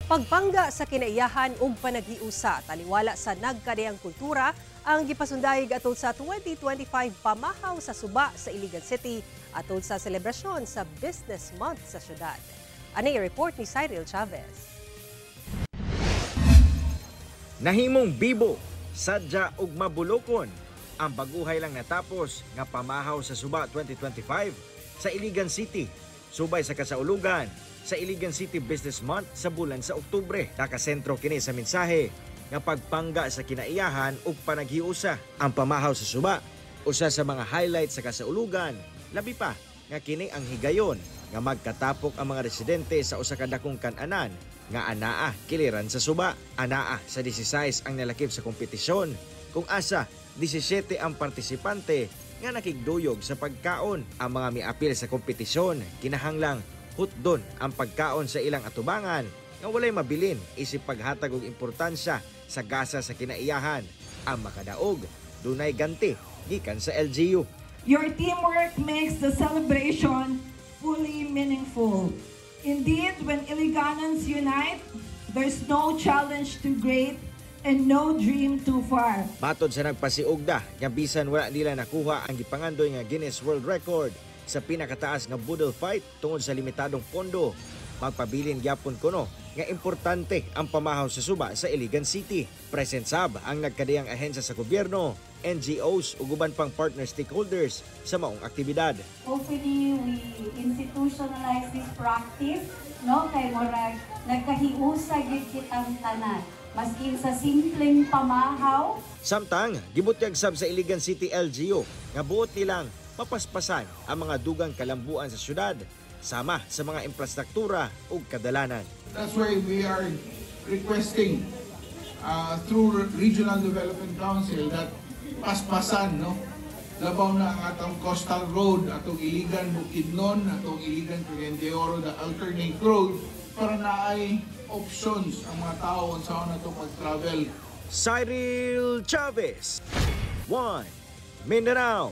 Pagpangga sa kinaiyahan ug panaghiusa taliwala sa nagkadiyang kultura ang gipasundayag atol sa 2025 Pamahaw sa Suba sa Iligan City atol sa selebrasyon sa Business Month sa syudad. Ani report ni Cyril Chavez. Nahimong bibo, sadya ug mabulokon ang baguhay lang natapos nga Pamahaw sa Suba 2025 sa Iligan City. Subay sa kasaulugan sa Iligan City Business Month sa bulan sa Oktubre. Nakasentro kini sa mensahe nga pagpangga sa kinaiyahan ug panaghiusa. Ang Pamahaw sa Suba, usa sa mga highlight sa kasaulugan, labi pa nga kini ang higayon nga magkatapok ang mga residente sa usa ka dakong kananan nga anaa kiliran sa suba. Anaa sa 16 ang nalakip sa kompetisyon kung asa 17 ang partisipante nga nakigduyog sa pagkaon. Ang mga miapil sa kompetisyon kinahanglang hutdon ang pagkaon sa ilang atubangan nga walay mabilin isip paghatag og importansya sa gasa sa kinaiyahan. Ang makadaog dunay ganti gikan sa LGU. Your teamwork makes the celebration fully meaningful. Indeed, when Iliganons unite, there's no challenge too great and no dream too far. Matod sa nagpasiugda nga bisan wala nila nakuha ang gipangandoy nga Guinness World Record sa pinakataas nga boodle fight tungod sa limitadong pondo, magpabilin gyapon kuno nga importante ang Pamahaw sa Suba sa Iligan City. Present sab ang nagkadiyang ahensya sa gobyerno, NGOs ug uban pang partner stakeholders sa maong aktibidad. Hopefully we institutionalize this practice, no, kay murag nagkahiusa gyud kitang tanan maskin sa simpleng pamahaw. Samtang gibutyag sab sa Iligan City LGU nga buot nilang mapaspasan ang mga dugang kalambuan sa syudad sama sa mga infrastruktura ug kadalanan. That's why we are requesting through Regional Development Council that paspasan, no, labaw na ang atong coastal road, atong Iligan Bukidnon, atong Iligan Cagayan de Oro, the alternate road, para naay options ang mga tao unsaon nato pag-travel. Cyril Chavez, 1 Mindanao.